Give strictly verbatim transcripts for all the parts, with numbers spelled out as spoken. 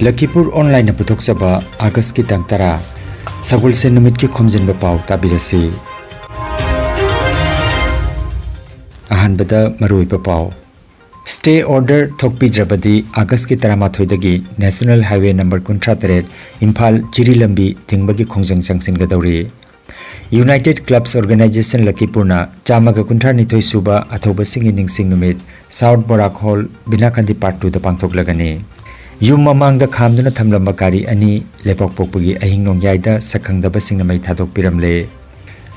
ꯂꯈꯤꯄꯨꯔ ꯑꯣꯟꯂꯥꯏꯟꯅ ꯄꯨꯊꯣꯛꯆꯕ ꯑꯥꯒꯁꯀꯤ ꯇꯥꯡ ꯇꯔꯥ, ꯁꯒꯣꯜꯁꯦꯟ ꯅꯨꯃꯤꯠꯀꯤ ꯈꯣꯝꯖꯤꯟꯕ ꯄꯥꯎ ꯇꯥꯕꯤꯔꯁꯤ꯫ ꯑꯍꯥꯟꯕꯗ ꯃꯔꯨꯑꯣꯏꯕ ꯄꯥꯎ꯫ ꯁ꯭ꯇꯦ ꯑꯣꯔꯗꯔ ꯊꯣꯛꯄꯤꯗ꯭ꯔꯕꯗꯤ ꯑꯥꯒꯁꯀꯤ ꯇꯔꯥꯃꯥꯊꯣꯏꯗꯒꯤ ꯅꯦꯁꯅꯦꯜ ꯍꯥꯏꯋꯦ ꯅꯝꯕꯔ ꯀꯨꯟꯊ꯭ꯔꯥ ꯇꯔꯦꯠ ꯏꯝꯐꯥꯜ ꯖꯤꯔꯤ ꯂꯝꯕꯤ ꯊꯤꯡꯕꯒꯤ ꯈꯣꯡꯖꯪ ꯆꯪꯁꯤꯟꯒꯗꯧꯔꯤ꯫ ꯌꯨꯅꯥꯏꯇꯦꯗ ꯀ꯭ꯂꯕꯁ ꯑꯣꯔꯒꯅꯥꯏꯖꯦꯁꯟ ꯂꯈꯤꯄꯨꯔꯅ ꯆꯥꯝꯃꯒ ꯀꯨꯟꯊ꯭ꯔꯥ ꯅꯤꯊꯣꯏ ꯁꯨꯕ ꯑꯊꯧꯕꯁꯤꯡꯒꯤ ꯅꯤꯡꯁꯤꯡ ꯅꯨꯃꯤꯠ ꯁꯥꯎꯠ ꯕꯣꯔꯥꯛ ꯍꯣꯜ, ꯕꯤꯅꯥꯀꯥꯟꯗꯤ ꯄꯥꯔꯠ ꯇꯨꯗ ꯄꯥꯡꯊꯣꯛꯂꯒꯅꯤ꯫ ꯌꯨꯝ ꯃꯃꯥꯡꯗ ꯈꯥꯝꯗꯨꯅ ꯊꯝꯂꯝꯕ ꯒꯥꯔꯤ ꯑꯅꯤ ꯂꯩꯕꯥꯛꯄꯣꯛꯄꯒꯤ ꯑꯍꯤꯡ ꯅꯣꯡꯌꯥꯏꯗ ꯁꯛꯈꯪꯗꯕꯁꯤꯡꯅ ꯃꯩ ꯊꯥꯗꯣꯛꯄꯤꯔꯝꯂꯦ꯫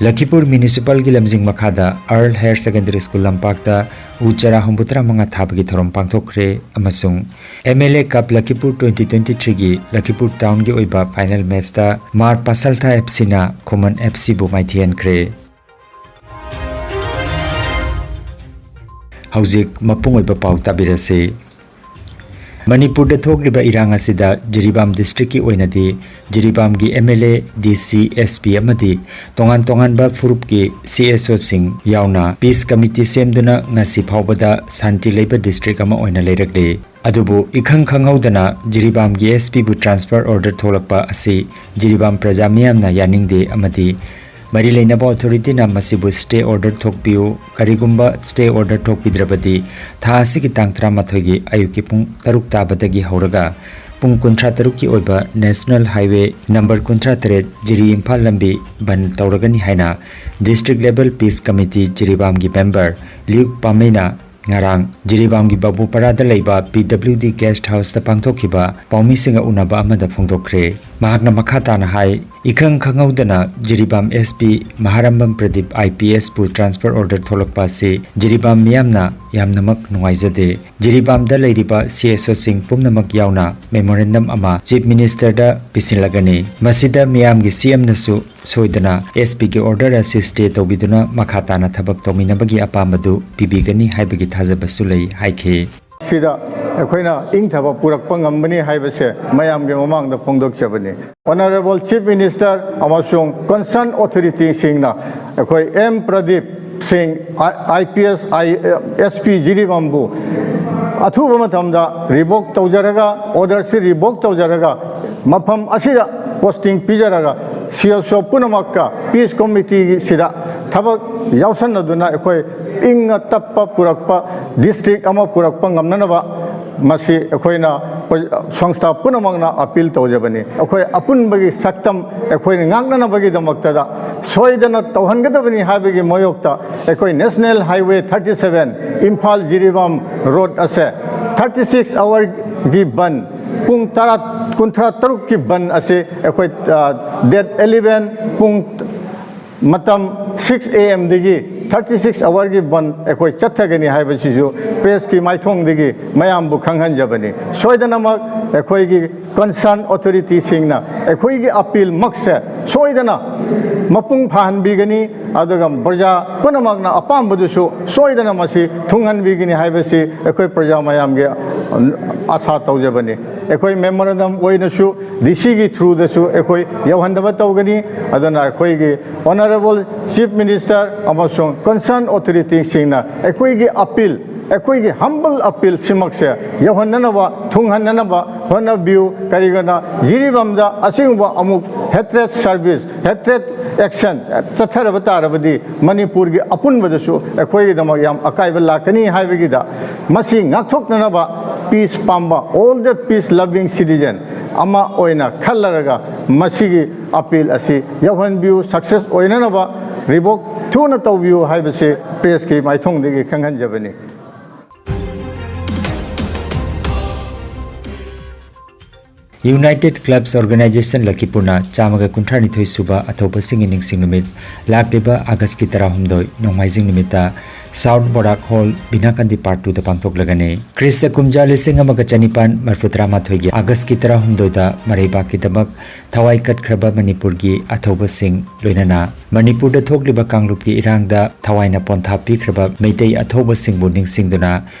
ꯂꯈꯤꯄꯨꯔ ꯃ꯭ꯌꯨꯅꯤꯁꯤꯄꯥꯜꯒꯤ ꯂꯝꯖꯤꯡ ꯃꯈꯥꯗ ꯑꯔꯜ ꯍꯥꯌꯔ ꯁꯦꯀꯦꯟꯗꯔꯤ ꯁ꯭ꯀꯨꯜ ꯂꯝꯄꯥꯛꯇ ꯎ ꯆꯥꯔꯥ ꯍꯨꯝꯐꯨꯇꯔꯥ ꯃꯉꯥ ꯊꯥꯕꯒꯤ ꯊꯧꯔꯝ ꯄꯥꯡꯊꯣꯛꯈ꯭ꯔꯦ ꯑꯃꯁꯨꯡ M L A cup Lakhipur twenty twenty ꯊ꯭ꯔꯤꯒꯤ ꯂꯈꯤꯄꯨꯔ ꯇꯥꯎꯟꯒꯤ ꯑꯣꯏꯕ ꯐꯥꯏꯅꯦꯜ ꯃꯦꯆꯇ ꯃꯥꯔ ꯄꯥꯁꯜꯊꯥ ꯑꯦꯐ ꯁꯤꯅ ꯈꯨꯃꯟ ꯑꯦꯐ ꯁꯤꯕꯨ ꯃꯥꯏꯊꯤꯍꯟꯈ꯭ꯔꯦ꯫ ꯍꯧꯖꯤꯛ ꯃꯄꯨꯡ ꯑꯣꯏꯕ ꯄꯥꯎ ꯇꯥꯕꯤꯔꯁꯤ꯫ ꯃꯅꯤꯄꯨꯔꯗ ꯊꯣꯛꯂꯤꯕ ꯏꯔꯥꯡ ꯑꯁꯤꯗ ꯖꯤꯔꯤꯕꯥꯝ ꯗꯤꯁꯇ꯭ꯔꯤꯛꯀꯤ ꯑꯣꯏꯅꯗꯤ ꯖꯤꯔꯤꯕꯥꯝꯒꯤ ꯑꯦꯝ ꯑꯦꯜ ꯑꯦ, ꯗꯤ ꯁꯤ, ꯑꯦꯁ ꯄꯤ ꯑꯃꯗꯤ ꯇꯣꯉꯥꯟ ꯇꯣꯉꯥꯟꯕ ꯐꯨꯔꯨꯞꯀꯤ ꯁꯤ ꯑꯦꯁ ꯑꯣꯁꯤꯡ ꯌꯥꯎꯅ ꯄꯤꯁ ꯀꯃꯤꯇꯤ ꯁꯦꯝꯗꯨꯅ ꯉꯁꯤ ꯐꯥꯎꯕꯗ ꯁꯥꯟꯇꯤ ꯂꯩꯕ ꯗꯤꯁꯇ꯭ꯔꯤꯛ ꯑꯃ ꯑꯣꯏꯅ ꯂꯩꯔꯛꯂꯤ꯫ ꯑꯗꯨꯕꯨ ꯏꯈꯪ ꯈꯪꯍꯧꯗꯅ ꯖꯤꯔꯤꯕꯥꯝꯒꯤ ꯑꯦꯁ ꯄꯤꯕꯨ ꯇ꯭ꯔꯥꯟꯁꯐꯔ ꯑꯣꯔꯗꯔ ꯊꯣꯛꯂꯛꯄ ꯑꯁꯤ ꯖꯤꯔꯤꯕꯥꯝ ꯄ꯭ꯔꯖꯥ ꯃꯤꯌꯥꯝꯅ ꯌꯥꯅꯤꯡꯗꯦ ꯑꯃꯗꯤ ꯃꯔꯤ ꯂꯩꯅꯕ ꯑꯣꯊꯣꯔꯤꯇꯤꯅ ꯃꯁꯤꯕꯨ ꯁ꯭ꯇꯦ ꯑꯣꯔꯗꯔ ꯊꯣꯛꯄꯤꯌꯨ, ꯀꯔꯤꯒꯨꯝꯕ ꯁ꯭ꯇꯦ ꯑꯣꯔꯗꯔ ꯊꯣꯛꯄꯤꯗ꯭ꯔꯕꯗꯤ ꯊꯥ ꯑꯁꯤꯒꯤ ꯇꯥꯡ ꯇꯔꯥꯃꯥꯊꯣꯏꯒꯤ ꯑꯌꯨꯛꯀꯤ ꯄꯨꯡ ꯇꯔꯨꯛ ꯇꯥꯕꯗꯒꯤ ꯍꯧꯔꯒ ꯄꯨꯡ ꯀꯨꯟꯊ꯭ꯔꯥ ꯇꯔꯨꯛꯀꯤ ꯑꯣꯏꯕ ꯅꯦꯁꯅꯦꯜ ꯍꯥꯏꯋꯦ ꯅꯝꯕꯔ ꯀꯨꯟꯊ꯭ꯔꯥ ꯇꯔꯦꯠ ꯖꯤꯔꯤ ꯏꯝꯐꯥꯜ ꯂꯝꯕꯤ ꯕꯟ ꯇꯧꯔꯒꯅꯤ ꯍꯥꯏꯅ ꯗꯤꯁꯇ꯭ꯔꯤꯛ ꯂꯦꯚꯦꯜ ꯄꯤꯁ ꯀꯃꯤꯇꯤ ꯖꯤꯔꯤꯕꯥꯝꯒꯤ ꯃꯦꯝꯕꯔ ꯂꯤꯌꯨꯛ ꯄꯥꯃꯩꯅ ꯉꯔꯥꯡ ꯖꯤꯔꯤꯕꯥꯝꯒꯤ ꯕꯥꯕꯨꯄꯔꯥꯗ ꯂꯩꯕ ꯄꯤ ꯗꯕ꯭ꯂꯤꯎ ꯗꯤ ꯒꯦꯁꯠ ꯍꯥꯎꯁꯇ ꯄꯥꯡꯊꯣꯛꯈꯤꯕ ꯄꯥꯎꯃꯤꯁꯤꯡꯒ ꯎꯅꯕ ꯑꯃꯗ ꯐꯣꯡꯗꯣꯛꯈ꯭ꯔꯦ꯫ ꯃꯍꯥꯛꯅ ꯃꯈꯥ ꯇꯥꯅ ꯍꯥꯏ, ꯏꯈꯪ ꯈꯪꯍꯧꯗꯅ ꯖꯤꯔꯤꯕꯥꯝ ꯑꯦꯁ ꯄꯤ ꯃꯍꯥꯔꯝꯕꯝ ꯄ꯭ꯔꯗꯤꯞ ꯑꯥꯏ ꯄꯤ ꯑꯦꯁꯄꯨ ꯇ꯭ꯔꯥꯟꯁꯐꯔ ꯑꯣꯔꯗꯔ ꯊꯣꯛꯂꯛꯄ ꯑꯁꯤ ꯖꯤꯔꯤꯕꯥꯝ ꯃꯤꯌꯥꯝꯅ ꯌꯥꯝꯅꯃꯛ ꯅꯨꯡꯉꯥꯏꯖꯗꯦ꯫ ꯖꯤꯔꯤꯕꯥꯝꯗ ꯂꯩꯔꯤꯕ ꯁꯤ ꯑꯦꯁ ꯑꯣꯁꯤꯡ ꯄꯨꯝꯅꯃꯛ ꯌꯥꯎꯅ ꯃꯦꯃꯣꯔꯦꯟꯗꯝ ꯑꯃ ꯆꯤꯐ ꯃꯤꯅꯤꯁꯇꯔꯗ ꯄꯤꯁꯤꯜꯂꯒꯅꯤ꯫ ꯃꯁꯤꯗ ꯃꯤꯌꯥꯝꯒꯤ ꯁꯤ ꯑꯦꯝꯅꯁꯨ ꯁꯣꯏꯗꯅ ꯑꯦꯁ ꯄꯤꯒꯤ ꯑꯣꯔꯗꯔ ꯑꯁꯤ ꯁ꯭ꯇꯦ ꯇꯧꯕꯤꯗꯨꯅ ꯃꯈꯥ ꯇꯥꯅ ꯊꯕꯛ ꯇꯧꯃꯤꯟꯅꯕꯒꯤ ꯑꯄꯥꯝꯕꯗꯨ ꯄꯤꯕꯤꯒꯅꯤ ꯍꯥꯏꯕꯒꯤ ꯊꯥꯖꯕꯁꯨ ꯂꯩ ꯍꯥꯏꯈꯤ꯫ ꯁꯤꯗ ꯑꯩꯈꯣꯏꯅ ꯏꯪꯊꯕ ꯄꯨꯔꯛꯄ ꯉꯝꯒꯅꯤ ꯍꯥꯏꯕꯁꯦ ꯃꯌꯥꯝꯒꯤ ꯃꯃꯥꯡꯗ ꯐꯣꯡꯗꯣꯛꯆꯕꯅꯤ꯫ Honourable Chief Minister ꯑꯃꯁꯨꯡ concerned authorityꯁꯤꯡꯅ ꯑꯩꯈꯣꯏ ꯑꯦꯝ ꯄ꯭ꯔꯗꯤꯞ ꯁꯤꯡ, I P S, I S P ꯖꯤꯔꯤꯕꯥꯝꯕꯨ ꯑꯊꯨꯕ ꯃꯇꯝꯗ ꯔꯤꯚꯣꯛ ꯇꯧꯖꯔꯒ, ꯑꯣꯔꯗꯔꯁꯤ ꯔꯤꯚꯣꯛ ꯇꯧꯖꯔꯒ, ꯃꯐꯝ ꯑꯁꯤꯗ ꯄꯣꯁꯇꯤꯡ ꯄꯤꯖꯔꯒ, ꯁꯤ ꯑꯦꯁ ꯑꯣ ꯄꯨꯝꯅꯃꯛꯀ ꯄꯤꯁ ꯀꯣꯃꯤꯇꯤꯁꯤꯗ ꯊꯕꯛ ꯌꯥꯎꯁꯟꯅꯗꯨꯅ ꯑꯩꯈꯣꯏ ꯏꯪꯅ ꯇꯞꯄ ꯄꯨꯔꯛꯄ, ꯗꯤꯁꯇ꯭ꯔꯤꯛ ꯑꯃ ꯄꯨꯔꯛꯄ ꯉꯝꯅꯅꯕ ꯃꯁꯤ ꯑꯩꯈꯣꯏꯅ ꯁꯪꯁꯊꯥ ꯄꯨꯝꯅꯃꯛꯅ ꯑꯄꯤꯜ ꯇꯧꯖꯕꯅꯤ꯫ ꯑꯩꯈꯣꯏ ꯑꯄꯨꯟꯕꯒꯤ ꯁꯛꯇꯝ ꯑꯩꯈꯣꯏꯅ ꯉꯥꯛꯅꯅꯕꯒꯤꯗꯃꯛꯇꯗ ꯁꯣꯏꯗꯅ ꯇꯧꯍꯟꯒꯗꯕꯅꯤ ꯍꯥꯏꯕꯒꯤ ꯃꯥꯌꯣꯛꯇ ꯑꯩꯈꯣꯏ National Highway thirty seven, Imphal Jiribam road ꯑꯁꯦ thirty six hourꯒꯤ ꯕꯟ, ꯄꯨꯡ ꯇꯔꯥ, ꯀꯨꯟꯊ꯭ꯔꯥ ꯇꯔꯨꯛꯀꯤ ꯕꯟ ꯑꯁꯤ ꯑꯩꯈꯣꯏ, ꯑ, date eleven ꯄꯨꯡ ꯃꯇꯝ six A M ꯗꯒꯤ thirty six hourꯒꯤ ꯕꯟ ꯑꯩꯈꯣꯏ ꯆꯠꯊꯒꯅꯤ ꯍꯥꯏꯕꯁꯤꯁꯨ ꯄ꯭ꯔꯦꯁꯀꯤ ꯃꯥꯏꯊꯣꯡꯗꯒꯤ ꯃꯌꯥꯝꯕꯨ ꯈꯪꯍꯟꯖꯕꯅꯤ꯫ ꯁꯣꯏꯗꯅꯃꯛ ꯑꯩꯈꯣꯏꯒꯤ concern authorityꯁꯤꯡꯅ ꯑꯩꯈꯣꯏꯒꯤ ꯑꯄꯤꯜꯃꯛꯁꯦ ꯁꯣꯏꯗꯅ ꯃꯄꯨꯡ ꯐꯥꯍꯟꯕꯤꯒꯅꯤ, ꯑꯗꯨꯒ ꯄ꯭ꯔꯖꯥ ꯄꯨꯝꯅꯃꯛꯅ ꯑꯄꯥꯝꯕꯗꯨꯁꯨ ꯁꯣꯏꯗꯅ ꯃꯁꯤ ꯊꯨꯡꯍꯟꯕꯤꯒꯅꯤ ꯍꯥꯏꯕꯁꯤ ꯑꯩꯈꯣꯏ ꯄ꯭ꯔꯖꯥ ꯃꯌꯥꯝꯒꯤ ꯑꯁꯥ ꯇꯧꯖꯕꯅꯤ꯫ ꯑꯩꯈꯣꯏ memorandum ꯑꯣꯏꯅꯁꯨ ꯗꯤ ꯁꯤꯒꯤ throughꯗꯁꯨ ꯑꯩꯈꯣꯏ ꯌꯧꯍꯟꯅꯕ ꯇꯧꯒꯅꯤ꯫ ꯑꯗꯨꯅ ꯑꯩꯈꯣꯏꯒꯤ Honourable Chief Minister ꯑꯃꯁꯨꯡ concern authorityꯁꯤꯡꯅ ꯑꯩꯈꯣꯏꯒꯤ ꯑꯄꯤꯜ, ꯑꯩꯈꯣꯏꯒꯤ humble ꯑꯄꯤꯜ ꯁꯤꯃꯛꯁꯦ ꯌꯧꯍꯟꯅꯅꯕ, ꯊꯨꯡꯍꯟꯅꯅꯕ ꯍꯣꯠꯅꯕꯤꯌꯨ꯫ ꯀꯔꯤꯒꯤꯅꯣꯗ ꯖꯤꯔꯤꯕꯥꯝꯗ ꯑꯁꯤꯒꯨꯝꯕ ꯑꯃꯨꯛ hatred service, hatred action ꯆꯠꯊꯔꯕ ꯇꯥꯔꯕꯗꯤ ꯃꯅꯤꯄꯨꯔꯒꯤ ꯑꯄꯨꯟꯕꯗꯁꯨ ꯑꯩꯈꯣꯏꯒꯤꯗꯃꯛ ꯌꯥꯝ ꯑꯀꯥꯏꯕ ꯂꯥꯛꯀꯅꯤ ꯍꯥꯏꯕꯒꯤꯗ ꯃꯁꯤ ꯉꯥꯛꯊꯣꯛꯅꯅꯕ peace ꯄꯥꯝꯕ, all the peace loving citizen ꯑꯃ ꯑꯣꯏꯅ ꯈꯜꯂꯔꯒ ꯃꯁꯤꯒꯤ ꯑꯄꯤꯜ ꯑꯁꯤ ꯌꯧꯍꯟꯕꯤꯌꯨ, success ꯑꯣꯏꯅꯅꯕ ꯔꯤꯚꯣꯛ ꯊꯨꯅ ꯇꯧꯕꯤꯌꯨ ꯍꯥꯏꯕꯁꯤ ꯄ꯭ꯔꯦꯁꯀꯤ ꯃꯥꯏꯊꯣꯡꯗꯒꯤ ꯈꯪꯍꯟꯖꯕꯅꯤ꯫ United Clubs Organisation ꯂꯈꯤꯄꯨꯔꯅ ꯆꯥꯝꯃꯒ ꯀꯨꯟꯊ꯭ꯔꯥꯅꯤꯊꯣꯏ ꯁꯨꯕ ꯑꯊꯧꯕꯁꯤꯡꯒꯤ ꯅꯤꯡꯁꯤꯡ ꯅꯨꯃꯤꯠ ꯂꯥꯛꯂꯤꯕ ꯑꯥꯒꯁꯀꯤ ꯇꯔꯥꯍꯨꯝꯗꯣꯏ ꯅꯣꯡꯃꯥꯏꯖꯤꯡ ꯅꯨꯃꯤꯠꯇ ꯁꯥꯎꯠ ꯕꯣꯔꯥꯛ ꯍꯣꯜ ꯕꯤꯅꯥꯀꯥꯟꯗꯤ ꯄꯥꯔꯠ ꯇꯨꯗ ꯄꯥꯡꯊꯣꯛꯂꯒꯅꯤ꯫ ꯈ꯭ꯔꯤꯁꯇ ꯀꯨꯝꯖꯥ ꯂꯤꯁꯤꯡ ꯑꯃꯒ ꯆꯅꯤꯄꯥꯟ ꯃꯔꯤꯐꯨꯇꯔꯥ ꯃꯥꯊꯣꯏꯒꯤ ꯑꯥꯒꯁꯀꯤ ꯇꯔꯥꯍꯨꯝꯗꯣꯏꯗ ꯃꯔꯩꯕꯥꯛꯀꯤꯗꯃꯛ ꯊꯋꯥꯏ ꯀꯠꯈ꯭ꯔꯕ ꯃꯅꯤꯄꯨꯔꯒꯤ ꯑꯊꯧꯕꯁꯤꯡ ꯂꯣꯏꯅꯅ ꯃꯅꯤꯄꯨꯔꯗ ꯊꯣꯛꯂꯤꯕ ꯀꯥꯡꯂꯨꯞꯀꯤ ꯏꯔꯥꯡꯗ ꯊꯋꯥꯏꯅ ꯄꯣꯟꯊꯥ ꯄꯤꯈ꯭ꯔꯕ ꯃꯩꯇꯩ ꯑꯊꯧꯕꯁꯤꯡꯕꯨ ꯅꯤꯡꯁꯤꯡꯗꯨꯅ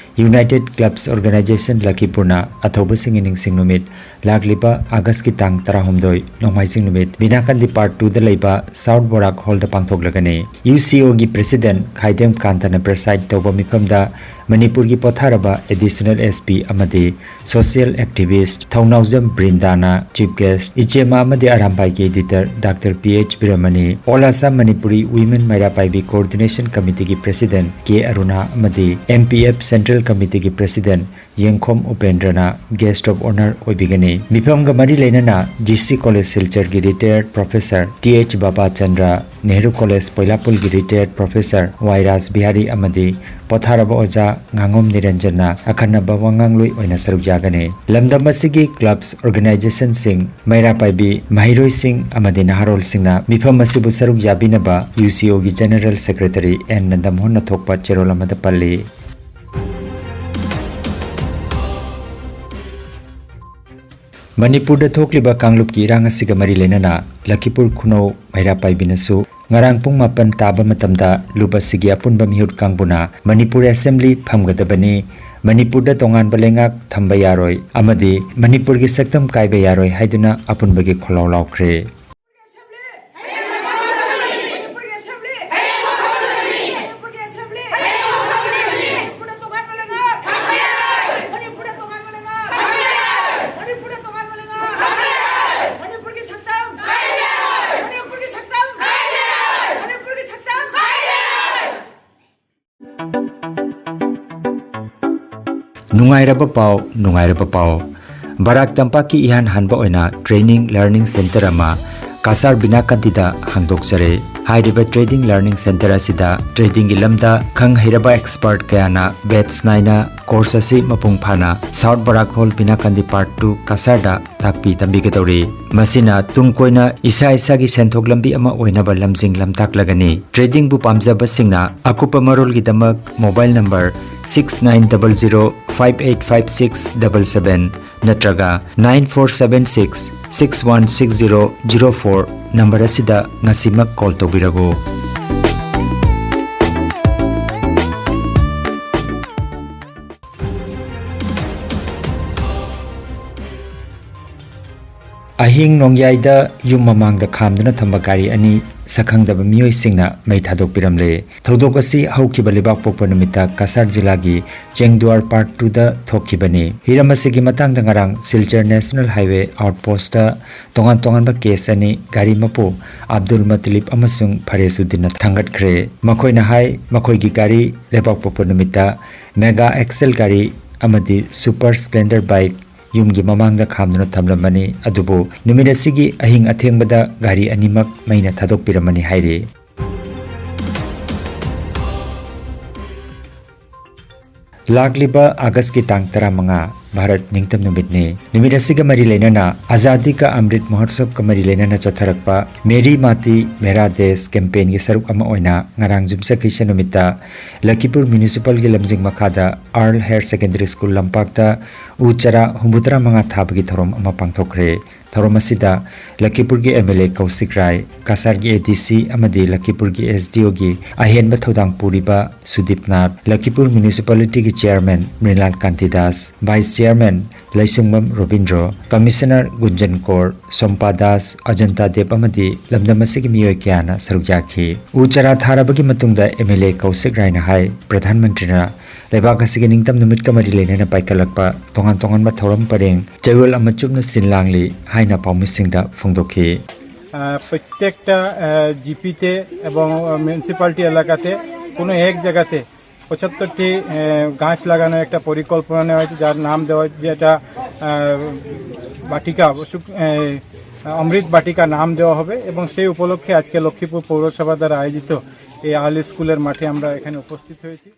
United Clubs Organisation ꯂꯈꯤꯄꯨꯔꯅ ꯑꯊꯧꯕꯁꯤꯡꯒꯤ ꯅꯤꯡꯁꯤꯡ ꯅꯨꯃꯤꯠ ꯂꯥꯛꯂꯤꯕ ꯑꯥꯒꯁꯀꯤ ꯇꯥꯡ ꯇꯔꯥꯍꯨꯝꯗꯣꯏ ꯅꯣꯡꯃꯥꯏꯖꯤꯡ ꯅꯨꯃꯤꯠ ꯕꯤꯅꯥꯀꯥꯟꯗꯤ ꯄꯥꯔꯠ ꯇꯨꯗ ꯂꯩꯕ ꯁꯥꯎꯠ ꯕꯣꯔꯥꯛ ꯍꯣꯜꯗ ꯄꯥꯡꯊꯣꯛꯂꯒꯅꯤ꯫ ꯌꯨ ꯁꯤ ꯑꯣꯒꯤ ꯄ꯭ꯔꯦꯁꯤꯗꯦꯟꯠ ꯈꯥꯏꯗꯦꯝ ꯀꯥꯟꯇꯅ ꯄ꯭ꯔꯦꯁꯥꯏꯗ ꯇꯧꯕ ꯃꯤꯐꯝꯗ ꯃꯅꯤꯄꯨꯔꯒꯤ ꯄꯣꯊꯥꯔꯕ Additional S P ꯑꯃꯗꯤ social activist ꯊꯧꯅꯥꯎꯖꯝ ꯕ꯭ꯔꯤꯟꯗꯥꯅ chief guest, ꯏꯆꯦꯃ ꯑꯃꯗꯤ ꯑꯔꯥꯝꯕꯥꯏꯒꯤ editor Doctor P H ꯕꯤꯔꯃꯅꯤ, All Assam Manipuri Women ꯃꯩꯔꯥ ꯄꯥꯏꯕꯤ Coordination Committeeꯒꯤ president K ꯑꯔꯨꯅꯥ ꯑꯃꯗꯤ M P F Central Committeeꯒꯤ president ꯌꯦꯡꯈꯣꯝ ꯎꯄꯦꯟꯗ꯭ꯔꯅ guest of honour ꯑꯣꯏꯕꯤꯒꯅꯤ꯫ ꯃꯤꯐꯝꯒ ꯃꯔꯤ ꯂꯩꯅꯅ G C College ꯁꯤꯜꯆꯔꯒꯤ retired professor T H ꯕꯥꯕꯥꯆꯟꯗ꯭ꯔ, Nehru College ꯄꯣꯏꯂꯥꯄꯨꯜꯒꯤ retired professor Y ꯔꯥꯖ ꯕꯤꯍꯥꯔꯤ ꯑꯃꯗꯤ ꯄꯣꯊꯥꯔꯕ ꯑꯣꯖꯥ ꯉꯥꯉꯣꯝ ꯅꯤꯔꯟꯖꯟꯅ ꯑꯈꯟꯅꯕ ꯋꯥꯉꯥꯡꯂꯣꯏ ꯑꯣꯏꯅ ꯁꯔꯨꯛ ꯌꯥꯒꯅꯤ꯫ ꯂꯝꯗꯝ ꯑꯁꯤꯒꯤ clubs, organizationꯁꯤꯡ, ꯃꯩꯔꯥ ꯄꯥꯏꯕꯤ ꯃꯍꯩꯔꯣꯏꯁꯤꯡ ꯑꯃꯗꯤ ꯅꯍꯥꯔꯣꯜꯁꯤꯡꯅ ꯃꯤꯐꯝ ꯑꯁꯤꯕꯨ ꯁꯔꯨꯛ ꯌꯥꯕꯤꯅꯕ UCOꯒꯤ General Secretary N ꯅꯟꯗꯃꯣꯍꯟꯅ ꯊꯣꯛꯄ ꯆꯦꯔꯣꯜ ꯑꯃꯗ ꯄꯜꯂꯤ꯫ ꯃꯅꯤꯄꯨꯔꯗ ꯊꯣꯛꯂꯤꯕ ꯀꯥꯡꯂꯨꯞꯀꯤ ꯏꯔꯥꯡ ꯑꯁꯤꯒ ꯃꯔꯤ ꯂꯩꯅꯅ ꯂꯈꯤꯄꯨꯔ ꯈꯨꯅꯧ ꯃꯩꯔꯥ ꯄꯥꯏꯕꯤꯅꯁꯨ ꯉꯔꯥꯡ ꯄꯨꯡ ꯃꯥꯄꯟ ꯇꯥꯕ ꯃꯇꯝꯗ ꯂꯨꯞ ꯑꯁꯤꯒꯤ ꯑꯄꯨꯟꯕ ꯃꯤꯍꯨꯠ ꯀꯥꯡꯕꯨꯅ ꯃꯅꯤꯄꯨꯔ Assembly ꯐꯝꯒꯗꯕꯅꯤ, ꯃꯅꯤꯄꯨꯔꯗ ꯇꯣꯉꯥꯟꯕ ꯂꯩꯉꯥꯛ ꯊꯝꯕ ꯌꯥꯔꯣꯏ ꯑꯃꯗꯤ ꯃꯅꯤꯄꯨꯔꯒꯤ ꯁꯛꯇꯝ ꯀꯥꯏꯕ ꯌꯥꯔꯣꯏ ꯍꯥꯏꯗꯨꯅ ꯑꯄꯨꯟꯕꯒꯤ ꯈꯣꯜꯂꯥꯎ ꯂꯥꯎꯈ꯭ꯔꯦ꯫ ꯅꯨꯡꯉꯥꯏꯔꯕ ꯄꯥꯎ, ꯅꯨꯡꯉꯥꯏꯔꯕ ꯄꯥꯎ꯫ ꯕꯔꯥꯛ ꯇꯝꯄꯥꯛꯀꯤ ꯏꯍꯥꯟ ꯍꯥꯟꯕ ꯑꯣꯏꯅ training learning center ꯑꯃ ꯀꯁꯥꯔ ꯕꯤꯅꯥꯀꯟꯇꯤꯗ ꯍꯥꯡꯗꯣꯛꯆꯔꯦ꯫ ꯍꯥꯏꯔꯤꯕ training learning center ꯑꯁꯤꯗ tradingꯒꯤ ꯂꯝꯗ ꯈꯪ ꯍꯩꯔꯕ expert ꯀꯌꯥꯅ batch ꯅꯥꯏꯅ course ꯑꯁꯤ ꯃꯄꯨꯡ ꯐꯥꯅ South Barak Hall ꯕꯤꯅꯥꯀꯟꯇꯤ Part two ꯀꯁꯥꯔꯗ ꯇꯥꯛꯄꯤ ꯇꯝꯕꯤꯒꯗꯧꯔꯤ꯫ ꯃꯁꯤꯅ ꯇꯨꯡ ꯀꯣꯏꯅ ꯏꯁꯥ ꯏꯁꯥꯒꯤ ꯁꯦꯟꯊꯣꯛ ꯂꯝꯕꯤ ꯑꯃ ꯑꯣꯏꯅꯕ ꯂꯝꯖꯤꯡ ꯂꯝꯇꯥꯛꯂꯒꯅꯤ꯫ Tradingꯕꯨ ꯄꯥꯝꯖꯕꯁꯤꯡꯅ ꯑꯀꯨꯞꯄ ꯃꯔꯣꯜꯒꯤꯗꯃꯛ mobile number six nine double zero five eight five six double seven ꯅꯠꯇ꯭ꯔꯒ nine four seven six six one six zero zero four number ꯑꯁꯤꯗ ꯉꯁꯤꯃꯛ call ꯇꯧꯕꯤꯔꯛꯎ꯫ ꯑꯍꯤꯡ ꯅꯣꯡꯌꯥꯏꯗ ꯌꯨꯝ ꯃꯃꯥꯡꯗ ꯈꯥꯝꯗꯨꯅ ꯊꯝꯕ ꯒꯥꯔꯤ ꯑꯅꯤ ꯁꯛꯈꯪꯗꯕ ꯃꯤꯑꯣꯏꯁꯤꯡꯅ ꯃꯩ ꯊꯥꯗꯣꯛꯄꯤꯔꯝꯂꯦ꯫ ꯊꯧꯗꯣꯛ ꯑꯁꯤ ꯍꯧꯈꯤꯕ ꯂꯩꯕꯥꯛꯄꯣꯛꯄ ꯅꯨꯃꯤꯠꯇ ꯀꯁꯥꯔ ꯖꯤꯂꯥꯒꯤ ꯆꯦꯡꯗꯨꯋꯥꯔ ꯄꯥꯔꯠ ꯇꯨꯗ ꯊꯣꯛꯈꯤꯕꯅꯤ꯫ ꯍꯤꯔꯝ ꯑꯁꯤꯒꯤ ꯃꯇꯥꯡꯗ ꯉꯔꯥꯡ ꯁꯤꯜꯆꯔ ꯅꯦꯁꯅꯦꯜ ꯍꯥꯏꯋꯦ ꯑꯥꯎꯠꯄꯣꯁꯇ ꯇꯣꯉꯥꯟ ꯇꯣꯉꯥꯟꯕ ꯀꯦꯁ ꯑꯅꯤ ꯒꯥꯔꯤ ꯃꯄꯨ ꯑꯕꯗꯨꯜ ꯃꯇꯂꯤꯕ ꯑꯃꯁꯨꯡ ꯐꯔꯦꯖꯨꯗꯤꯟꯅ ꯊꯥꯡꯒꯠꯈ꯭ꯔꯦ꯫ ꯃꯈꯣꯏꯅ ꯍꯥꯏ, ꯃꯈꯣꯏꯒꯤ ꯒꯥꯔꯤ ꯂꯩꯕꯥꯛꯄꯣꯛꯄ ꯅꯨꯃꯤꯠꯇ ꯃꯦꯒꯥ ꯑꯦꯛꯁꯦꯜ ꯒꯥꯔꯤ ꯑꯃꯗꯤ ꯁꯨꯄꯔ ꯁ꯭ꯄ꯭ꯂꯦꯟꯗꯔ ꯕꯥꯏꯛ ꯌꯨꯝꯒꯤ ꯃꯃꯥꯡꯗ ꯈꯥꯝꯗꯨꯅ ꯊꯝꯂꯝꯕꯅꯤ꯫ ꯑꯗꯨꯕꯨ ꯅꯨꯃꯤꯠ ꯑꯁꯤꯒꯤ ꯑꯍꯤꯡ ꯑꯊꯦꯡꯕꯗ ꯒꯥꯔꯤ ꯑꯅꯤꯃꯛ ꯃꯩꯅ ꯊꯥꯗꯣꯛꯄꯤꯔꯝꯃꯅꯤ ꯍꯥꯏꯔꯤ꯫ ꯂꯥꯛꯂꯤꯕ ꯑꯥꯒꯁꯀꯤ ꯇꯥꯡ ꯇꯔꯥꯃꯉꯥ ꯚꯥꯔꯠ ꯅꯤꯡꯇꯝ ꯅꯨꯃꯤꯠꯅꯤ꯫ ꯅꯨꯃꯤꯠ ꯑꯁꯤꯒ ꯃꯔꯤ ꯂꯩꯅꯅ ꯑꯖꯥꯗꯤ ꯀꯥ ꯑꯃ꯭ꯔꯤꯠ ꯃꯍꯣꯠꯁꯕꯀ ꯃꯔꯤ ꯂꯩꯅꯅ ꯆꯠꯊꯔꯛꯄ ꯃꯦꯔꯤ ꯃꯥꯇꯤ ꯃꯦꯔꯥ ꯗꯦꯁ ꯀꯦꯝꯄꯦꯟꯒꯤ ꯁꯔꯨꯛ ꯑꯃ ꯑꯣꯏꯅ ꯉꯔꯥꯡ ꯌꯨꯝꯁꯀꯩꯁ ꯅꯨꯃꯤꯠꯇ ꯂꯈꯤꯄꯨꯔ ꯃ꯭ꯌꯨꯅꯤꯁꯤꯄꯥꯜꯒꯤ ꯂꯝꯖꯤꯡ ꯃꯈꯥꯗ ꯑꯥꯔꯜ ꯍꯥꯌꯔ ꯁꯦꯀꯦꯟꯗꯔꯤ ꯁ꯭ꯀꯨꯜ ꯂꯝꯄꯥꯛꯇ ꯎ ꯆꯥꯔꯥ ꯍꯨꯝꯐꯨꯇꯔꯥ ꯃꯉꯥ ꯊꯥꯕꯒꯤ ꯊꯧꯔꯝ ꯑꯃ ꯄꯥꯡꯊꯣꯛꯈ꯭ꯔꯦ꯫ ꯊꯧꯔꯝ ꯑꯁꯤꯗ ꯂꯈꯤꯄꯨꯔꯒꯤ ꯑꯦꯝ ꯑꯦꯜ ꯑꯦ ꯀꯧꯁꯤꯛ ꯔꯥꯏ, ꯀꯁꯥꯔꯒꯤ ꯑꯦ ꯗꯤ ꯁꯤ ꯑꯃꯗꯤ ꯂꯈꯤꯄꯨꯔꯒꯤ ꯑꯦꯁ ꯗꯤ ꯑꯣꯒꯤ ꯑꯍꯦꯟꯕ ꯊꯧꯗꯥꯡ ꯄꯨꯔꯤꯕ ꯁꯨꯗꯤꯞ ꯅꯥꯊ, ꯂꯈꯤꯄꯨꯔ ꯃ꯭ꯌꯨꯅꯤꯁꯤꯄꯥꯂꯤꯇꯤꯒꯤ chairman Mrinal Kanti Das, vice chairman Leishungbam Robindro, commissioner Gunjan Kaur, Sompa Das, Ajanta Deb ꯑꯃꯗꯤ ꯂꯝꯗꯝ ꯑꯁꯤꯒꯤ ꯃꯤꯑꯣꯏ ꯀꯌꯥꯅ ꯁꯔꯨꯛ ꯌꯥꯈꯤ꯫ ꯎ ꯆꯥꯔꯥ ꯊꯥꯔꯕꯒꯤ ꯃꯇꯨꯡꯗ ꯑꯦꯝ ꯑꯦꯜ ꯑꯦ ꯀꯧꯁꯤꯛ ꯔꯥꯏꯅ ꯍꯥꯏ, ꯄ꯭ꯔꯙꯥꯟ ꯃꯟꯇ꯭ꯔꯤꯅ ꯂꯩꯕꯥꯛ ꯑꯁꯤꯒꯤ ꯅꯤꯡꯇꯝ ꯅꯨꯃꯤꯠꯀ ꯃꯔꯤ ꯂꯩꯅꯅ ꯄꯥꯏꯈꯠꯂꯛꯄ ꯇꯣꯉꯥꯟ ꯇꯣꯉꯥꯟꯕ ꯊꯧꯔꯝ ꯄꯔꯦꯡ ꯆꯌꯣꯜ ꯑꯃ ꯆꯨꯞꯅ ꯁꯤꯟ ꯂꯥꯡꯂꯤ ꯍꯥꯏꯅ ꯄꯥꯎꯃꯤꯁꯤꯡꯗ ꯐꯣꯡꯗꯣꯛꯈꯤ꯫ আহ, প্রত্যেকটা জিপিতে এবং মিউনিসিপ্যালিটি এলাকাতে কোনো এক জায়গাতে পঁচাত্তরটি গাছ লাগানোর একটা পরিকল্পনা নেওয়া হয়েছে, যার নাম দেওয়া, যেটা আহ, বাটিকা, অমৃত বাটিকা নাম দেওয়া হবে। এবং সেই উপলক্ষে আজকে লক্ষ্মীপুর পৌরসভা দ্বারা আয়োজিত এই আর্লি স্কুলের মাঠে আমরা এখানে উপস্থিত হয়েছি।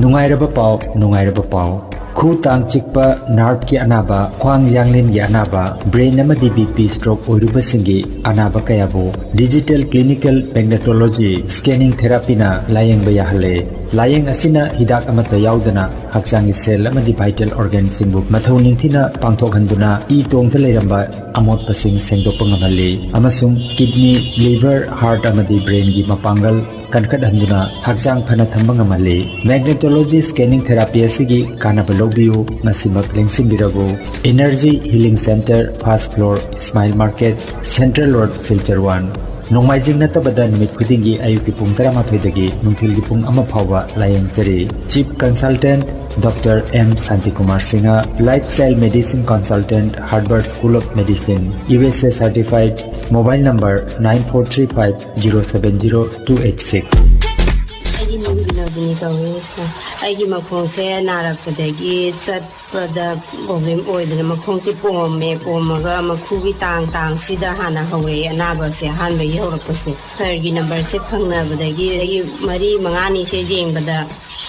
ꯅꯨꯡꯉꯥꯏꯔꯕ ꯄꯥꯎ, ꯅꯨꯡꯉꯥꯏꯔꯕ ꯄꯥꯎ꯫ ꯈꯨ ꯇꯥꯡ ꯆꯤꯛꯄ, ꯅꯥꯔꯚꯀꯤ ꯑꯅꯥꯕ, ꯈ꯭ꯋꯥꯡ ꯌꯥꯡꯂꯦꯟꯒꯤ ꯑꯅꯥꯕ, ꯕ꯭ꯔꯦꯟ ꯑꯃꯗꯤ ꯕꯤ ꯄꯤ ꯁ꯭ꯇ꯭ꯔꯣꯛ ꯑꯣꯏꯔꯨꯕꯁꯤꯡꯒꯤ ꯑꯅꯥꯕ ꯀꯌꯥꯕꯨ ꯗꯤꯖꯤꯇꯦꯜ ꯀ꯭ꯂꯤꯅꯤꯀꯦꯜ ꯃꯦꯒꯅꯦꯇꯣꯂꯣꯖꯤ ꯁ꯭ꯀꯦꯅꯤꯡ ꯊꯦꯔꯥꯄꯤꯅ ꯂꯥꯌꯦꯡꯕ ꯌꯥꯍꯜꯂꯦ꯫ ꯂꯥꯌꯦꯡ ꯑꯁꯤꯅ ꯍꯤꯗꯥꯛ ꯑꯃꯠꯇ ꯌꯥꯎꯗꯅ ꯍꯛꯆꯥꯡꯒꯤ ꯁꯦꯜ ꯑꯃꯗꯤ ꯚꯥꯏꯇꯦꯜ ꯑꯣꯔꯒꯥꯟꯁꯤꯡꯕꯨ ꯃꯊꯧ ꯅꯤꯡꯊꯤꯅ ꯄꯥꯡꯊꯣꯛꯍꯟꯗꯨꯅ ꯏ ꯇꯣꯡꯗ ꯂꯩꯔꯝꯕ ꯑꯃꯣꯠꯄꯁꯤꯡ ꯁꯦꯡꯗꯣꯛꯄ ꯉꯝꯍꯜꯂꯤ ꯑꯃꯁꯨꯡ ꯀꯤꯗꯅꯤ, ꯂꯤꯚꯔ, ꯍꯥꯔꯠ ꯑꯃꯗꯤ ꯕ꯭ꯔꯦꯟꯒꯤ ꯃꯄꯥꯡꯒꯜ ꯀꯟꯈꯠꯍꯟꯗꯨꯅ ꯍꯛꯆꯥꯡ ꯐꯅ ꯊꯝꯕ ꯉꯝꯍꯜꯂꯤ꯫ ꯃꯦꯒꯅꯦꯇꯣꯂꯣꯖꯤ ꯁ꯭ꯀꯦꯅꯤꯡ ꯊꯦꯔꯥꯄꯤ ꯑꯁꯤꯒꯤ ꯀꯥꯟꯅꯕ ꯂꯧꯕꯤꯌꯨ, ꯉꯁꯤꯃꯛ ꯂꯦꯡꯁꯤꯟꯕꯤꯔꯕꯨ꯫ ꯏꯅꯔꯖꯤ ꯍꯤꯂꯤꯡ ꯁꯦꯟꯇꯔ, ꯐꯥꯔꯁ floor, smile market, central road, Silchar one. ꯅꯣꯡꯃꯥꯏꯖꯤꯡ ꯅꯠꯇꯕꯗ ꯅꯨꯃꯤꯠ ꯈꯨꯗꯤꯡꯒꯤ ꯑꯌꯨꯛꯀꯤ ꯄꯨꯡ ꯇꯔꯥꯃꯥꯊꯣꯏꯗꯒꯤ ꯅꯨꯡꯊꯤꯜꯒꯤ ꯄꯨꯡ ꯑꯃ ꯐꯥꯎꯕ ꯂꯥꯌꯦꯡꯖꯔꯤ꯫ Chief consultant doctor M Shantikumar Singh, lifestyle medicine consultant, Harvard school of medicine, U S A certified, mobile number nine four three five zero seven zero two eight six. ꯑꯩꯒꯤ ꯃꯤꯡ ꯕꯤꯅꯣꯗꯤꯅꯤ ꯀꯧꯏ꯫ ꯑꯩꯒꯤ ꯃꯈꯣꯡꯁꯦ ꯅꯥꯔꯛꯄꯗꯒꯤ ꯆꯠꯄꯗ ꯄ꯭ꯔꯣꯕ꯭ꯂꯦꯝ ꯑꯣꯏꯗꯅ ꯃꯈꯣꯡꯁꯦ ꯄꯣꯝꯃꯦ꯫ ꯄꯣꯝꯃꯒ ꯃꯈꯨꯒꯤ ꯇꯥꯡ ꯇꯥꯡꯁꯤꯗ ꯍꯥꯟꯅ ꯍꯧꯔꯛꯑꯦ ꯑꯅꯥꯕꯁꯦ, ꯑꯍꯥꯟꯕꯒꯤ ꯍꯧꯔꯛꯄꯁꯦ꯫ ꯁꯔꯒꯤ ꯅꯝꯕꯔꯁꯦ ꯐꯪꯅꯕꯗꯒꯤ ꯑꯩꯒꯤ ꯃꯔꯤ ꯃꯉꯥꯅꯤꯁꯦ ꯌꯦꯡꯕꯗ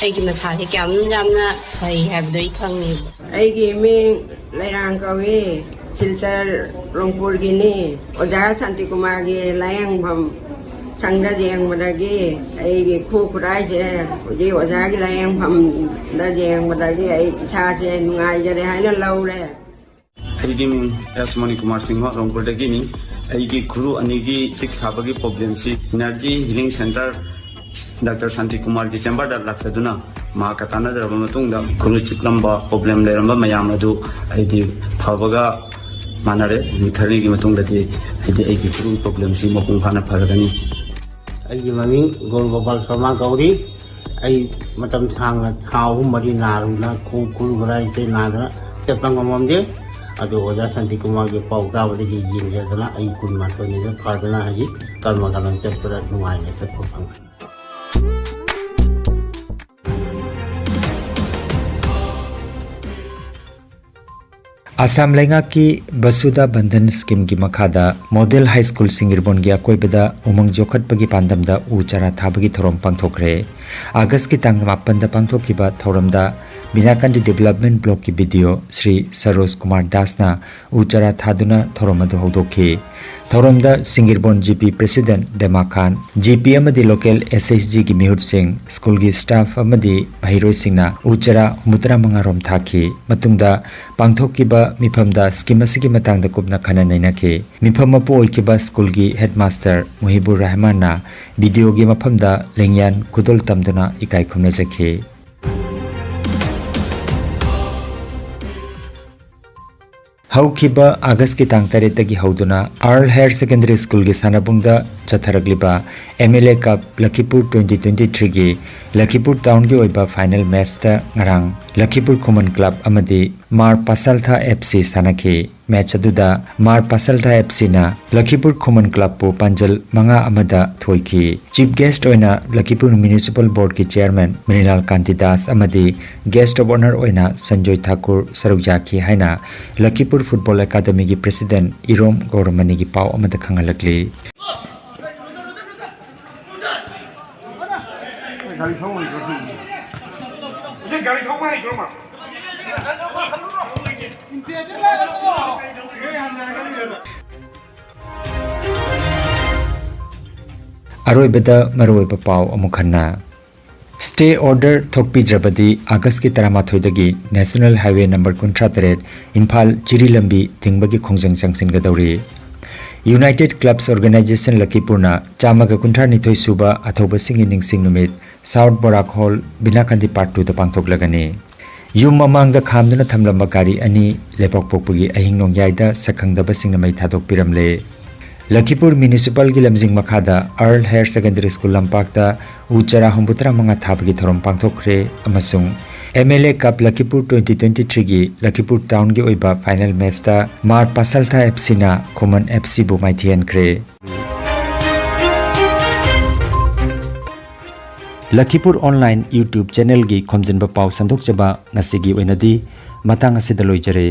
ꯑꯩꯒꯤ ꯃꯁꯥꯁꯦ ꯀꯌꯥꯝ ꯌꯥꯝꯅ ꯐꯩ ꯍꯥꯏꯕꯗꯣ ꯑꯩ ꯈꯪꯉꯦꯕ꯫ ꯑꯩꯒꯤ ꯃꯤꯡ ꯂꯩꯔꯥꯡ ꯀꯧꯏ, ꯁꯤꯜꯆꯔ ꯔꯣꯡꯄꯨꯔꯒꯤꯅꯤ꯫ ꯑꯣꯖꯥ ꯁꯥꯟꯇꯤꯀꯨꯃꯥꯔꯒꯤ ꯂꯥꯌꯦꯡꯐꯝ ꯁꯪꯗ ꯌꯦꯡꯕꯗꯒꯤ ꯑꯩꯒꯤ ꯈꯨ ꯈꯨꯔꯥꯏꯁꯦ ꯍꯧꯖꯤꯛ ꯑꯣꯖꯥꯒꯤ ꯂꯥꯌꯦꯡꯐꯝꯗ ꯌꯦꯡꯕꯗꯒꯤ ꯑꯩ ꯏꯁꯥꯁꯦ ꯅꯨꯡꯉꯥꯏꯖꯔꯦ ꯍꯥꯏꯅ ꯂꯧꯔꯦ꯫ ꯑꯩꯒꯤ ꯃꯤꯡ ꯑꯦꯁ ꯃꯣꯅꯤꯀꯨꯃꯥꯔ ꯁꯤꯡꯍ, ꯔꯣꯡꯄꯨꯔꯗꯒꯤꯅꯤ꯫ ꯑꯩꯒꯤ ꯈꯨꯔꯨ ꯑꯅꯤꯒꯤ ꯆꯤꯛ ꯁꯥꯕꯒꯤ ꯄ꯭ꯔꯣꯕ꯭ꯂꯦꯝꯁꯤ ꯏꯅꯔꯖꯤ ꯍꯤꯂꯤꯡ ꯁꯦꯟꯇꯔ ꯗꯥꯛꯇꯔ ꯁꯥꯟꯇꯤꯀꯨꯃꯥꯔꯒꯤ ꯆꯦꯝꯕꯔꯗ ꯂꯥꯛꯆꯗꯨꯅ ꯃꯍꯥꯛꯀ ꯇꯥꯟꯅꯖꯔꯕ ꯃꯇꯨꯡꯗ ꯈꯨꯔꯨ ꯆꯤꯛꯂꯝꯕ ꯄ꯭ꯔꯣꯕ꯭ꯂꯦꯝ ꯂꯩꯔꯝꯕ ꯃꯌꯥꯝ ꯑꯗꯨ ꯑꯩꯗꯤ ꯐꯕꯒ ꯃꯥꯟꯅꯔꯦ꯫ ꯅꯨꯃꯤꯠ ꯈꯔꯅꯤꯒꯤ ꯃꯇꯨꯡꯗꯗꯤ ꯑꯩꯗꯤ ꯑꯩꯒꯤ ꯈꯨꯔꯨ ꯄ꯭ꯔꯣꯕ꯭ꯂꯦꯝꯁꯤ ꯃꯄꯨꯡ ꯐꯥꯅ ꯐꯔꯒꯅꯤ꯫ ꯑꯩꯒꯤ ꯃꯃꯤꯡ ꯒꯣꯔ ꯒꯣꯄꯥꯜ ꯁꯔꯃ ꯀꯧꯔꯤ꯫ ꯑꯩ ꯃꯇꯝ ꯁꯥꯡꯅ ꯊꯥ ꯑꯍꯨꯝ ꯃꯔꯤ ꯅꯥꯔꯨꯅ ꯈꯨ-, ꯈꯨꯔꯨ ꯈꯨꯔꯥꯏ ꯏꯇꯩ ꯅꯥꯗꯅ ꯆꯠꯄ ꯉꯝꯃꯝꯗꯦ꯫ ꯑꯗꯨ ꯑꯣꯖꯥ ꯁꯥꯟꯇꯤꯀꯨꯃꯥꯔꯒꯤ ꯄꯥꯎ ꯇꯥꯕꯗꯒꯤ ꯌꯦꯡꯖꯗꯅ ꯑꯩ ꯀꯨꯟꯃꯥꯊꯣꯏꯅꯤꯗ ꯐꯗꯅ ꯍꯧꯖꯤꯛ ꯀꯔꯃ ꯀꯔꯝ ꯆꯠꯄꯗ ꯅꯨꯡꯉꯥꯏꯅ ꯆꯠꯄ ꯐꯪꯉꯦ꯫ ꯑꯁꯥꯝ ꯂꯩꯉꯥꯛꯀꯤ ꯕꯁꯨꯗꯥ ꯕꯟꯙꯟ ꯁ꯭ꯀꯤꯝꯒꯤ ꯃꯈꯥꯗ ꯃꯣꯗꯦꯜ ꯍꯥꯏ ꯁ꯭ꯀꯨꯜ ꯁꯤꯡꯒꯤꯔꯕꯣꯟꯒꯤ ꯑꯀꯣꯏꯕꯗ ꯎꯃꯪ ꯌꯣꯛꯈꯠꯄꯒꯤ ꯄꯥꯟꯗꯝꯗ ꯎ ꯆꯥꯔꯥ ꯊꯥꯕꯒꯤ ꯊꯧꯔꯝ ꯄꯥꯡꯊꯣꯛꯈ꯭ꯔꯦ꯫ ꯑꯥꯒꯁꯀꯤ ꯇꯥꯡ ꯃꯥꯄꯟꯗ ꯄꯥꯡꯊꯣꯛꯈꯤꯕ ꯊꯧꯔꯝꯗ ꯕꯤꯅꯥꯀꯥꯟꯗꯤ Development Blockꯀꯤ BDO ꯁ꯭ꯔꯤ ꯁꯔꯣꯖ ꯀꯨꯃꯥꯔ ꯗꯥꯁꯅ ꯎ ꯆꯥꯔꯥ ꯊꯥꯗꯨꯅ ꯊꯧꯔꯝ ꯑꯗꯨ ꯍꯧꯗꯣꯛꯈꯤ꯫ ꯊꯧꯔꯝꯗ ꯁꯤꯡꯒꯤꯔꯕꯣꯟ GP President ꯗꯦꯃꯥ ꯈꯥꯟ, GP ꯑꯃꯗꯤ local SHGꯒꯤ ꯃꯤꯍꯨꯠꯁꯤꯡ, ꯁ꯭ꯀꯨꯜꯒꯤ staff ꯑꯃꯗꯤ ꯃꯍꯩꯔꯣꯏꯁꯤꯡꯅ ꯎ ꯆꯥꯔꯥ ꯍꯨꯝꯐꯨꯇꯔꯥ ꯃꯉꯥ ꯔꯣꯝ ꯊꯥꯈꯤ꯫ ꯃꯇꯨꯡꯗ ꯄꯥꯡꯊꯣꯛꯈꯤꯕ ꯃꯤꯐꯝꯗ scheme ꯑꯁꯤꯒꯤ ꯃꯇꯥꯡꯗ ꯀꯨꯞꯅ ꯈꯟꯅ ꯅꯩꯅꯈꯤ꯫ ꯃꯤꯐꯝ ꯃꯄꯨ ꯑꯣꯏꯈꯤꯕ ꯁ꯭ꯀꯨꯜꯒꯤ headmaster ꯃꯨꯍꯤꯕꯨꯔ ꯔꯍꯃꯥꯟꯅ BDOꯒꯤ ꯃꯐꯝꯗ ꯂꯦꯡꯌꯥꯟ ꯈꯨꯗꯣꯜ ꯇꯝꯗꯨꯅ ꯏꯀꯥꯏ ꯈꯨꯝꯅꯖꯈꯤ꯫ ꯍꯧꯈꯤꯕ ꯑꯥꯒꯁꯀꯤ ꯇꯥꯡ ꯇꯔꯦꯠꯇꯒꯤ ꯍꯧꯗꯨꯅ Earle Higher Secondary Schoolꯒꯤ ꯁꯥꯟꯅꯕꯨꯡꯗ ꯆꯠꯊꯔꯛꯂꯤꯕ MLA Cup ꯂꯈꯤꯄꯨꯔ twenty twenty-threeꯒꯤ ꯂꯈꯤꯄꯨꯔ townꯒꯤ ꯑꯣꯏꯕ final matchꯇ ꯉꯔꯥꯡ ꯂꯈꯤꯄꯨꯔ ꯈꯨꯃꯟ club ꯑꯃꯗꯤ ꯃꯥꯔ ꯄꯥꯁꯥꯜꯊꯥ FC ꯁꯥꯟꯅꯈꯤ꯫ Match ꯑꯗꯨꯗ ꯃꯥꯔ ꯄꯥꯁꯥꯜꯊꯥ FCꯅ ꯂꯈꯤꯄꯨꯔ ꯈꯨꯃꯟ clubꯄꯨ ꯄꯥꯟꯖꯜ ꯃꯉꯥ ꯑꯃꯗ ꯊꯣꯏꯈꯤ꯫ Chief guest ꯑꯣꯏꯅ ꯂꯈꯤꯄꯨꯔ Municipal Boardꯀꯤ chairman ꯃ꯭ꯔꯤꯅꯥꯜ ꯀꯥꯟꯇꯤ ꯗꯥꯁ ꯑꯃꯗꯤ guest of honour ꯑꯣꯏꯅ ꯁꯟꯖꯣꯏ ꯊꯥꯀꯨꯔ ꯁꯔꯨꯛ ꯌꯥꯈꯤ ꯍꯥꯏꯅ ꯂꯈꯤꯄꯨꯔ Football Academyꯒꯤ president ꯏꯔꯣꯝ ꯒꯧꯔꯃꯅꯤꯒꯤ ꯄꯥꯎ ꯑꯃꯗ ꯈꯪꯍꯜꯂꯛꯂꯤ꯫ ꯑꯔꯣꯏꯕꯗ ꯃꯔꯨꯑꯣꯏꯕ ꯄꯥꯎ ꯑꯃꯨꯛ ꯍꯟꯅ꯫ Stay order ꯊꯣꯛꯄꯤꯗ꯭ꯔꯕꯗꯤ ꯑꯥꯒꯁꯀꯤ ꯇꯔꯥꯃꯥꯊꯣꯏꯗꯒꯤ National Highway number ꯀꯨꯟꯊ꯭ꯔꯥ ꯇꯔꯦꯠ ꯏꯝꯐꯥꯜ ꯖꯤꯔꯤ ꯂꯝꯕꯤ ꯊꯤꯡꯕꯒꯤ ꯈꯣꯡꯖꯪ ꯆꯪꯁꯤꯟꯒꯗꯧꯔꯤ꯫ United Clubs Organisation ꯂꯈꯤꯄꯨꯔꯅ ꯆꯥꯝꯃꯒ ꯀꯨꯟꯊ꯭ꯔꯥ ꯅꯤꯊꯣꯏ ꯁꯨꯕ ꯑꯊꯧꯕꯁꯤꯡꯒꯤ ꯅꯤꯡꯁꯤꯡ ꯅꯨꯃꯤꯠ South Barak Hall ꯕꯤꯅꯥꯀꯥꯟꯗꯤ Part twoꯗ ꯄꯥꯡꯊꯣꯛꯂꯒꯅꯤ꯫ ꯌꯨꯝ ꯃꯃꯥꯡꯗ ꯈꯥꯝꯗꯨꯅ ꯊꯝꯂꯝꯕ ꯒꯥꯔꯤ ꯑꯅꯤ ꯂꯩꯕꯥꯛꯄꯣꯛꯄꯒꯤ ꯑꯍꯤꯡ ꯅꯣꯡꯌꯥꯏꯗ ꯁꯛꯈꯪꯗꯕꯁꯤꯡꯅ ꯃꯩ ꯊꯥꯗꯣꯛꯄꯤꯔꯝꯂꯦ꯫ ꯂꯈꯤꯄꯨꯔ Municipalꯒꯤ ꯂꯝꯖꯤꯡ ꯃꯈꯥꯗ Earle Higher Secondary School ꯂꯝꯄꯥꯛꯇ ꯎ ꯆꯥꯔꯥ ꯍꯨꯝꯐꯨꯇꯔꯥ ꯃꯉꯥ ꯊꯥꯕꯒꯤ ꯊꯧꯔꯝ ꯄꯥꯡꯊꯣꯛꯈ꯭ꯔꯦ ꯑꯃꯁꯨꯡ MLA Cup ꯂꯈꯤꯄꯨꯔ twenty twenty-threeꯒꯤ ꯂꯈꯤꯄꯨꯔ townꯒꯤ ꯑꯣꯏꯕ final matchꯇ ꯃꯥꯔ ꯄꯥꯁꯥꯜꯊꯥ FCꯅ ꯈꯨꯃꯟ FCꯕꯨ ꯃꯥꯏꯊꯤꯍꯟꯈ꯭ꯔꯦ꯫ ꯂꯈꯤꯄꯨꯔ Online YouTube channelꯒꯤ ꯈꯣꯝꯖꯤꯟꯕ ꯄꯥꯎ ꯁꯟꯗꯣꯛꯆꯕ ꯉꯁꯤꯒꯤ ꯑꯣꯏꯅꯗꯤ ꯃꯇꯥꯡ ꯑꯁꯤꯗ ꯂꯣꯏꯖꯔꯦ꯫